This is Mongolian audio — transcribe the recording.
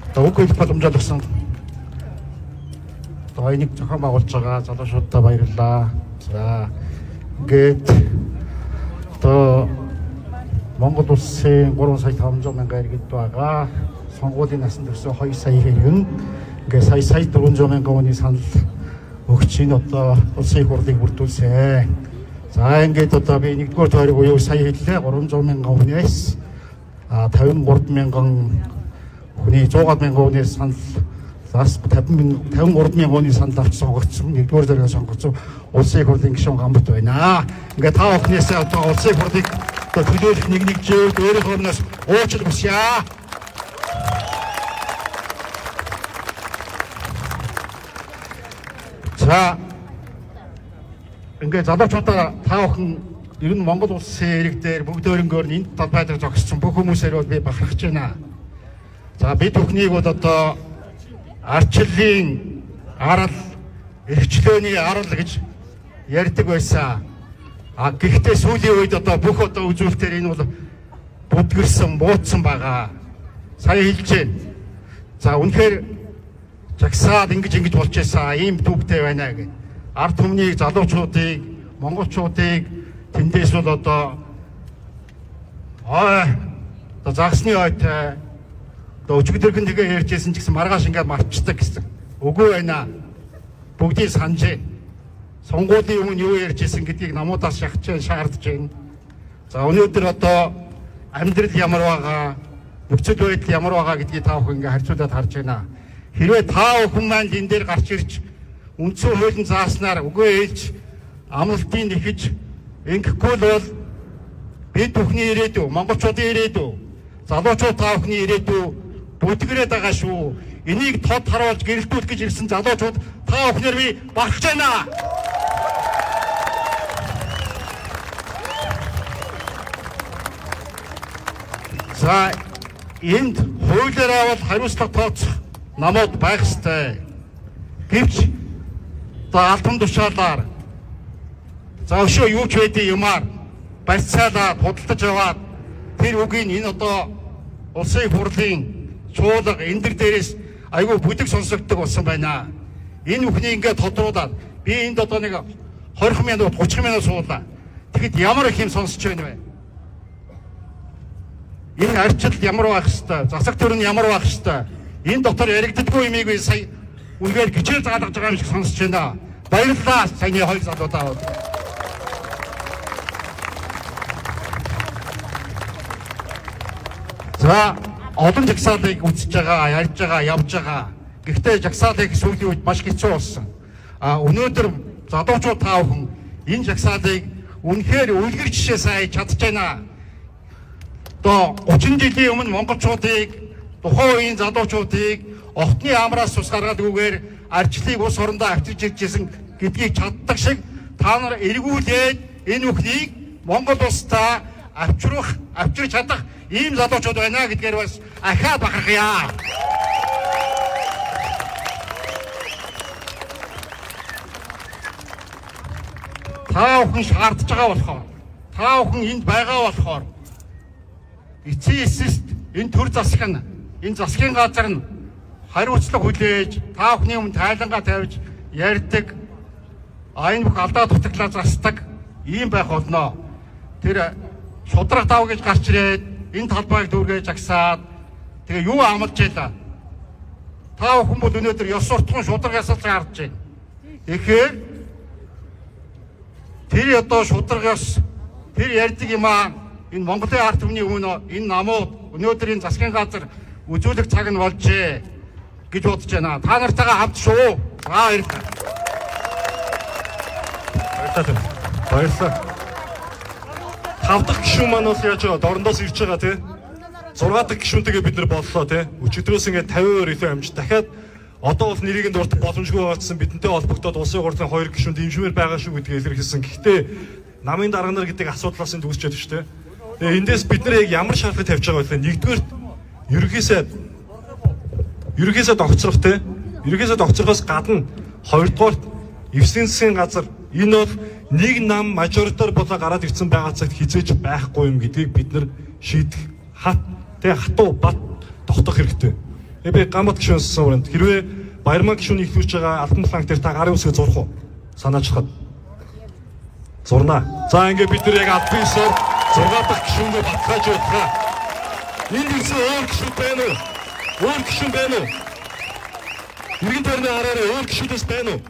Одоо үг хэлэх боломж олгосон. Одоо энийг зохион байгуулж байгаа залуучуудаа баярлалаа. За ингээд одоо Монгол улсын 3 сая 500 мянган иргэд байгаа. Сонгуулийн насан турш 2 сая иргэн. Ингээд сая сая 400 мянган хүний санал өгч энэ одоо улсын их хурлыг бүрдүүлсэн. За ингээд одоо би нэгдүгээр тойрог буюу сая хэллээ 300 мянган хүнээс 53 мянган хүний 100 мянган хүний санал бас 50 53 мянган хүний санал авч сонгогдсон. Нэгдүгээр зэрэг сонгогдсон улсын их хурлын гишүүн Гамбат байна. Ингээд та бүхнээсээ одоо улсын их хурлыг одоо төлөөлөх нэг нэг жишээ өөрийнхөө өмнөөс уучлал хүсье. За ингээд залуучуудаа та бүхэн ер нь Монгол улсын ирэг дээр бүгд өөрөнгөөр нь энд талбай дээр зогссон бүх хүмүүсээр бол би бахархаж байна. За бид бүхнийг бол одоо арчлалын арал, эрхчлөөний арал гэж ярьдаг байсан. А гэхдээ сүүлийн үед одоо бүх одоо үзүүлэлтээр энэ бол бүдгэрсэн, бууцсан байгаа. Сая хэлж байна. За үнэхээр жагсаад ингэж ингэж болж байсан ийм түүхтэй байна гэх. Ард түмнийг, залуучуудыг, монголчуудыг тэндээс бол одоо ой одоо загсны ойтой одоо өчигдөрхөн тэгээ ярьжсэн ч гэсэн маргааш ингээд марчдаг гэсэн. Үгүй байна. Бүгдийг санаж байна. Сонгуулийн өмнө юу ярьжсэн гэдгийг намуудаас шахаж байна, шаардж байна. За өнөөдөр одоо амьдрал ямар байгаа, нөхцөл байдал ямар байгаа гэдгийг та бүхэн ингээ харьцуулаад харж байна. Хэрвээ та бүхэн маань энэ дээр гарч ирж үндсэн хуулийн зааснаар үгээ хэлж амлалтын нэхэж ингэхгүй л бол бид бүхний ирээдүй, монголчуудын ирээдүй, залуучууд та бүхний ирээдүй бүдгэрээд байгаа шүү. Энийг тод харуулж гэрэлтүүлэх гэж ирсэн залуучууд та бүхнээр би барах байна. За энд хуулиараа бол хариуцлага тооцох намууд байх ёстой. Гэвч за алтан тушаалаар за өшөө юу ч байдیں юмар барьцаалаад худалдаж аваад тэр үгийг энэ одоо улсын хурлын чуулга энэ дэр дээрээс айгүй бүдэг сонсогддог болсон байна. Энэ бүхнийг ингээд тодруулаад би энд одоо нэг 20 минут 30 минут суулаа. Тэгэхэд ямар их юм сонсч байна вэ? Энэ арчил ямар байх хэвээр, засаг төр нь ямар байх хэвээр. Энэ дотор яригддаггүй юмыг би сая үнээр гिचэл заалгаж байгаа юм шиг сонсч байна. Баярлалаа саяны хоёр залуудаа. За олон жагсаалыг үзэж байгаа, ярьж байгаа, явж байгаа. Гэхдээ жагсаалыг сүүлийн үед маш хэцүү болсон. А өнөөдөр залуучууд та бүхэн энэ жагсаалыг үнэхээр үлгэр жишээ сайн чадж байна. Одоо 30 жилийн өмнө монголчуудыг тухайн үеийн залуучуудыг охтны амраас цус гаргаадгүйгээр арчлыг улс орондоо авчирч ирж исэн гэдгийг чаддаг шиг та нар эргүүлээд энэ бүхнийг Монгол улсдаа авчрах, авчирч чадах ийм залуучууд байна гэдгээр бас ахиад бахархъя. Та бүхэн шаардж байгаа болохоор, та бүхэн энд байгаа болохоор эцсийн эцэст энэ төр засаг нь энэ засгийн газар нь хариуцлага хүлээж та бүхний өмнө тайлангаа тавьж ярьдаг а энэ бүх алдаа дутагдлаа засдаг ийм байх болно. Тэр шудраг дав гэж гарч ирээд энэ талбайг дүүргээ жагсаад тэгээ юу амлаж байлаа. Та бүхэн бол өнөөдөр ёс суртахуун шудраг ясалж харж байна. Тэгэхээр тэр одоо шудраг ёс тэр ярьдаг юм аа энэ Монголын ард түмний өмнө энэ намууд өнөөдөр энэ засгийн газар үзүүлэх цаг нь болжээ гэж бодож байна. Та нартайгаа хамт шүү. За баярлалаа. Баярлалаа. Баярлалаа. 5 дахь гишүүн маань бол яаж байгаа? Дорндоос ирж байгаа тий. 6 дахь гишүүнтэйгээ бид нар боллоо тий. Өчигдрөөс ингээд 50% илүү амжиж дахиад одоо бол нэрийг нь дурдах боломжгүй байгаадсан бидэнтэй холбогдоод улсын хурлын 2 гишүүн дэмжмээр байгаа шүү гэдгийг илэрхийлсэн. Гэхдээ намын дарга нар гэдэг асуудлаас нь үүсчээд шүү дээ. Тэгээ эндээс бид нар яг ямар шаардлага тавьж байгаа вэ? Нэгдүгээр ерөнхийсээ тогтцох тий. Ерөнхийсээ тогтцохоос гадна хоёрдугаар эвсийн засгийн газар энэ бол нэг нам мажоритар болоо гараад ирсэн байгаа цагт хизээж байхгүй юм гэдгийг бид нар шийдэх хат тий хатуу бат тогтох хэрэгтэй. Тэгээ би Ганбат гишүүн асуусан юм. Хэрвээ Баярмаа гишүүний эхлүүлж байгаа албан планк дээр та гарын үсгээ зурх уу? Санаачлахад. Зурнаа. За ингээд бид нар яг албан ёсоор 6 дахь гишүүнгээ баталгаажууллаа. Энд ирсэн өөр гишүүн байна уу? Өөр гишүүн байна уу? Эргэн тойрны араараа өөр гишүүдээс байна уу?